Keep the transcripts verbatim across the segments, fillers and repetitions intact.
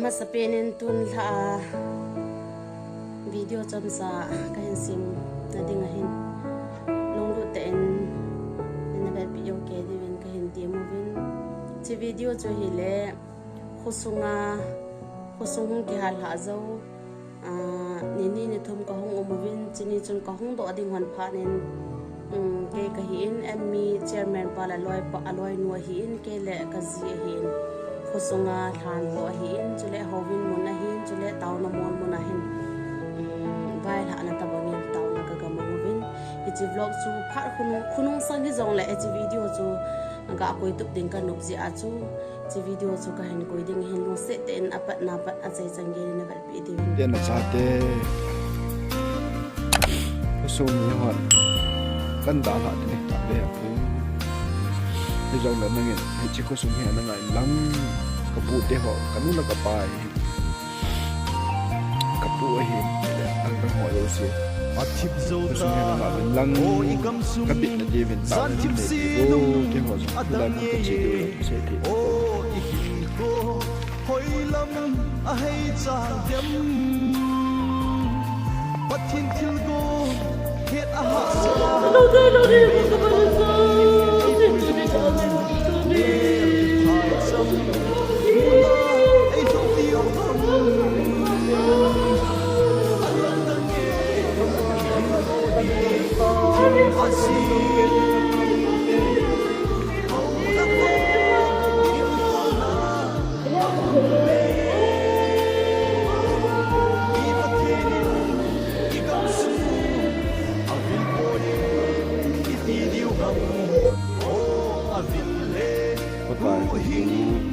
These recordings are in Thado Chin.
Sapen in tun lha a video chomcha kahin sem na ding ahin, lunglut tah in nana vetpi jou kei diuvin kahin tem uvin. Hiche video chu hile, khosunga, khosung hung kihal lhah jou, ah, ni ni ni thum kahung um uvin, chuni chun kahung doh ding hon phat in, um, kei kahin, and mi chairman pa le aloi pa, aloinu ahin, kei le kaji ahin, khosunga lhan ho ahin, chule houbung mun ahin, chule taona mol mun ahin, um, vailhahna tobang in taona kaga mang uvin. Hiche vlog chu phat khonung, khonung sang hijongle hiche video chu ga koi tup ding kanop jeh a chu, hiche video chu kahin koi ding ahin, lungset tah in apatna pat achai chan gei in na vetpi diuvin. Tena chate. Khosung mi hon kana dalhah ding ahi, tahle apu. Hijongle nangin hiche khosung hi ana ngai lang, kapu te ho, kanu le kapa ahi, kapu ahi, le angdang ho jouse. Athip jou khosung hi ana ngai lang, o i gamsung, kabitna diuvin tahle, jan thip si nung, keiho jong adang tulai mun kache diu, e, sei thei, o i hinkho hoilam ahei chang dem. Pathen thilgon het ahahsa.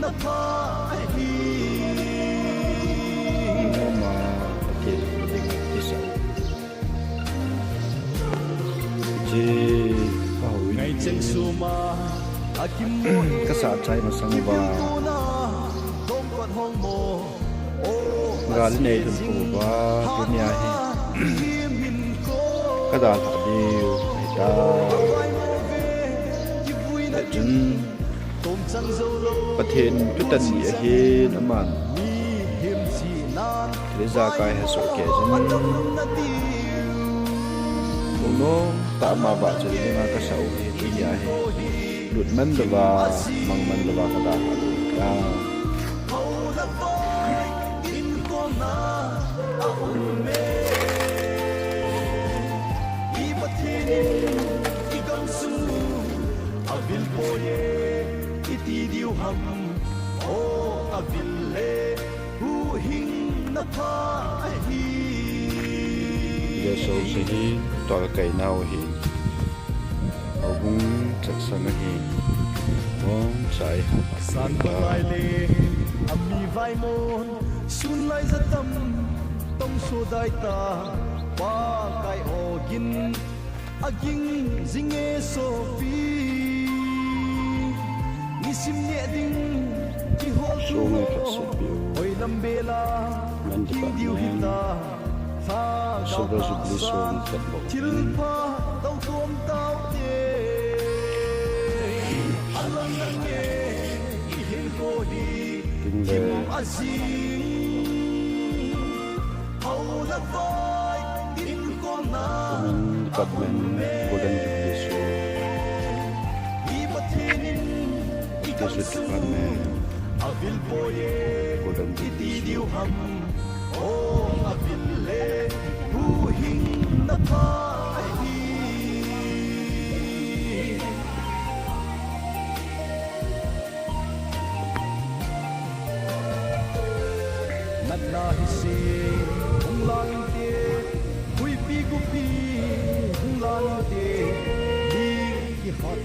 Pakai hu. Ama, Pathen hu ding kisah. Hiche, ka hou in. Ngai cheng suma, akim mo e. Ka sa chai masang uva. Gal nei lhun pon uva, tunia hi. Ka dalhah diu, ahi ta. Chun, Pathen thutan ni ahin, aman ijakai ha soh kei jin. Lungnom tah a ama vahchoi dinga kasa u hi, tunia hi lut man louva, mang man louva ka dalhah diu ahi ta. Avil poi e, iti diu ham, o avil le huhhingna pha ahi. Jesu se hi, tua ka kainau ahi. Houbung chatsang ahi. Bongchai. Sanphat lai le, ami vaimon, sun lai jatam, tongso dai ta, Pakai ogin, aging jing e sopi. Nisim neh ding kihol thu ho, hoilam bela, king diu hita. Silver Jubilee song khat bou. Thilpha tao tuam taute. Alang nge, ihin ko hi, kim ajing. Department, Golden Jubilee Song. Baptist Department, Golden Jubilee Song. Natna hi se, hung lang inte, huipi gupi, hung lang inte, mi kihat